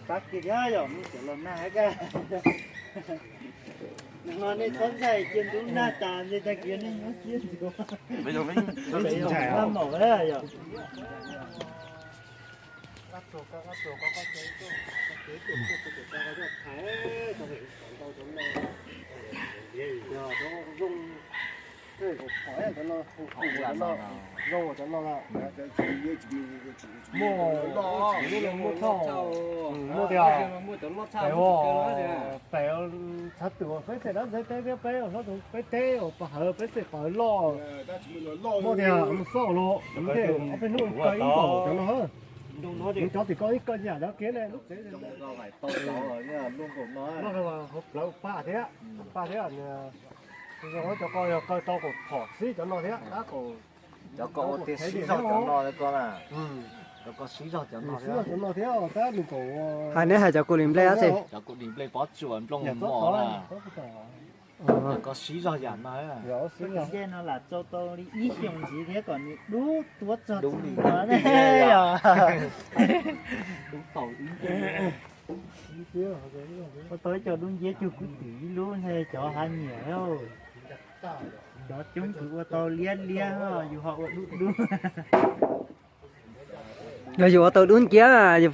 Pab kiag thiab yog mus cov los nag hab kaj. No nej txhob ntshai, cia ntub nag tas ntshe tag kis nej nyob siab ntxiv. Maj maum yog. Muaj tiag, pem txhab twm peb xeem dab ntxwg teb thiab peb hlob tus peb teb uas pog hawv peb xeem pog hawv loj. Muaj tiag, mus xauj los ob peb hnub kaw ib npaum cov no. Cov tim ko ib kaw yam dab kiag ne lub tsev. Loj hauv plawv paj thiab, paj thiab. Cov ko yog kaw tau kaum phom xib cov no thiab, tab kaum. Cov ko ua tiag sib zog cov no ko na. Cov ko sib zog cov no thiab, tab nws kaum. Hais neb hais cov kuv lim nplej ab tsi? Cov kuv lim nplej pob tsuas nplooj mos na. Cov ko sib zog yam no. Ncej no lam tsau tau li ib xyoos ntxiv thiab kom nws dub tuab txog txij no ne. Dub tau ib ncig. Ua tau ib co dub nciab cuag kuv twm ib lub ntag cov hav nyiam. Cov coob kuv ua tau liab liab, yus ho ua dub dub. Yog yus ua tau dub nciab, yus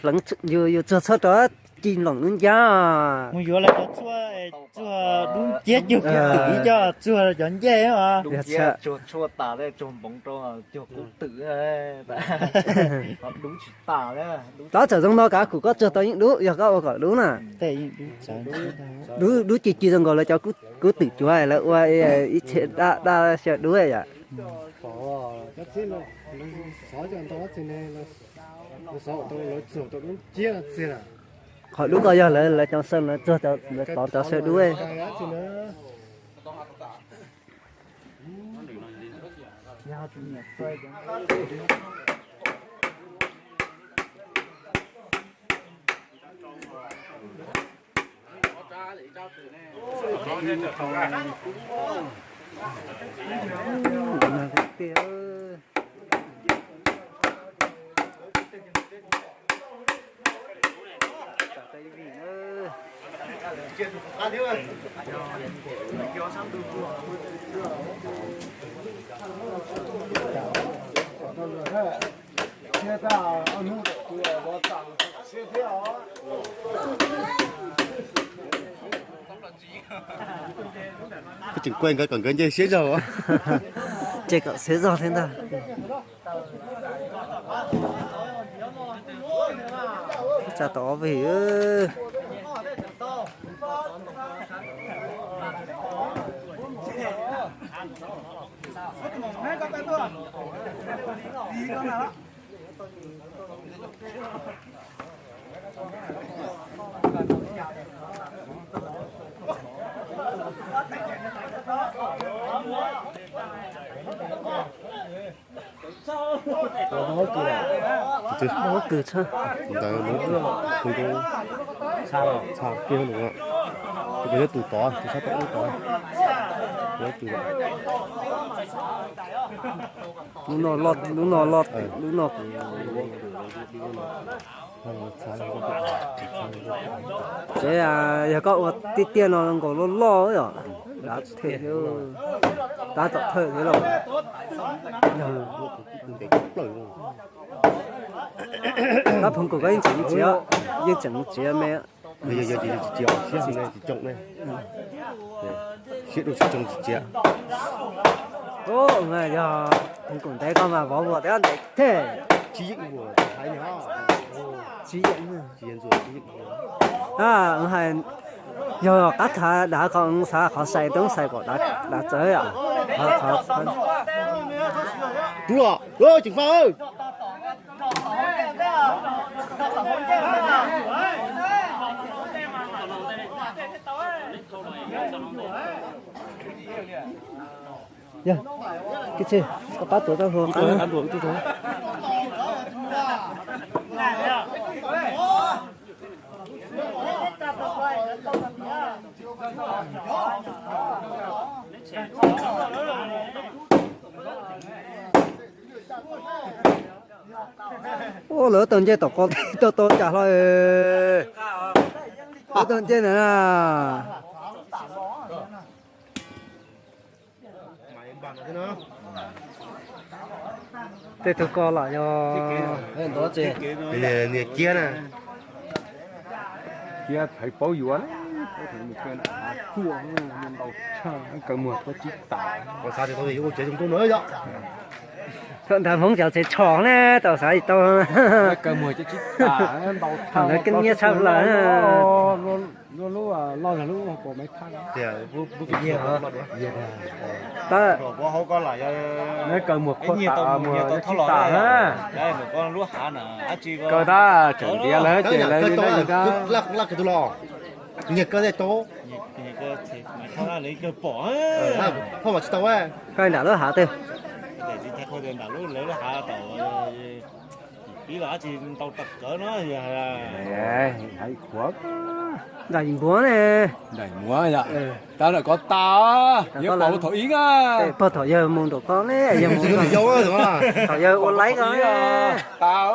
tsuag txhua rau ci nloom dub nciab. Mus yuav lawv cov tshuaj, tsuag dub nciab cuag kuv twm ib co tsuag cov ncej. Dub nciab tsuag txhua tas, tsuag npoov rau cuag kuv twm. Dub tsis tas. Tab txawm zoo no kav kuv koj tsuag tau yeej dub, yog koj ua kom dub na. Dub ci ci zoo nkaus lawv cov kuv twm cuav lawv ua ib txhia dab dab xyaw dub yom. Qhov dub ko yog lawv cov xyaw, lawv tsuag, lawv tov cov xyaw dub. Kuv tseem kuaj nkawd kom nkawd nce siab zog. Ces kom siab zog thiab ntag. Tsa tau ob vig. Kws tshaj. Ntawd lub, txha kiag lawm. Tus ko yog tus tod, tus sab tom ub tod. Lub no loj, lub no loj, lub no. Tsev yog koj ua tiaj tiaj no nkaus loj loj yom, dav them, dav tom thawj thiab los. Tab phoov kuv koj yeej tseem mus txiav, yeej tseem mus txiav me. Yog tsis txiav siab ne, tsis coo ne. Siab dua tsis coo tsis txiav. Yog phoov kuv ntev koj mas vov vuas thiab ntev thiab. Tsis yeej vuas hais no. Tsis yeej. Hais, yog qab khav dav ko xav qhov sai toob sai kom dav txawv yom. Tub os, tseem faj. Yog, kib tsi, koj pab tuav tau hluas qab. Ua lawv tau nce tom qo tau tau cas hlo. Ub, tau nce na. Tej tug ko los yog niam Kiab na. Kiab thaiv paub yuav, kaw muag tuaj tsib tas. Thaum ntawd Hmoob cov tsev tshos na, tau xav tau. Kaw muag tuaj tsib tas, thaum ntawd keej nyiab tshaj plaws. Lub lub loj yog lub ko maiv thaj. Kaw muag qhuav tas muag tuaj tsib tas na. Kaw tab tseem ntiav lawm ces lawv li lawv li tab. Nyiag kaw tej tau. Koj nram lub hav twg? Hais qhuav. Nram Yim Npuav ne. Nram Yim Npuav yom. Tab lawm koj tas, yog pom thaum ib na. Pog thaum yawg mus nraum koj ne, yawg mus yau, thaum yawg ua laib koj ne. Tas.